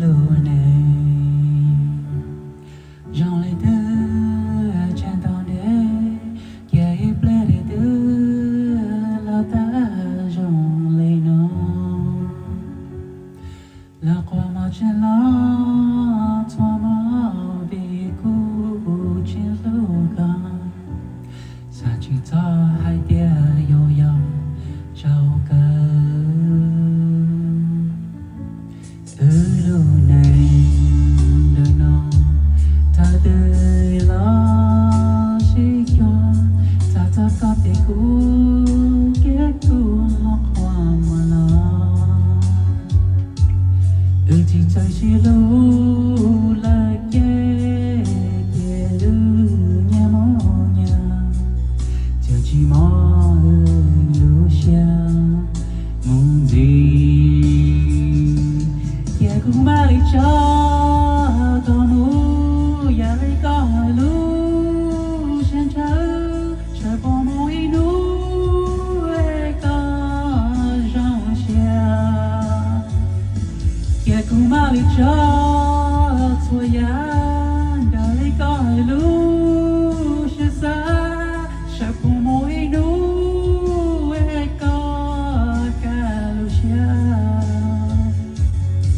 Lub neej zoo li twg tshav ntuj ntev, cia ib pliag li twb los tag zoo li no. Lub qhov muag tseem los txhua hmo vim kuv tsis hlub koj, xav tsis txog hais tias yuav yog tsaug kawg. Wb lub neej ntawm no, thaum twg los sib cuag, txog txog koj ces kuv kiag kuv lub qhov muag los. Wb tsis txawj sib hlub lawm ces, ces wb nyias mus nyias, txawm tsis mob wb lub siab mus ntxiv. Ces kuv mam li tso koj mus, yam li koj lub siab ntshaw, ntshaw puas muaj ib hnub koj zoo siab. Ces kuv mam li tso txhua yam raws li koj lub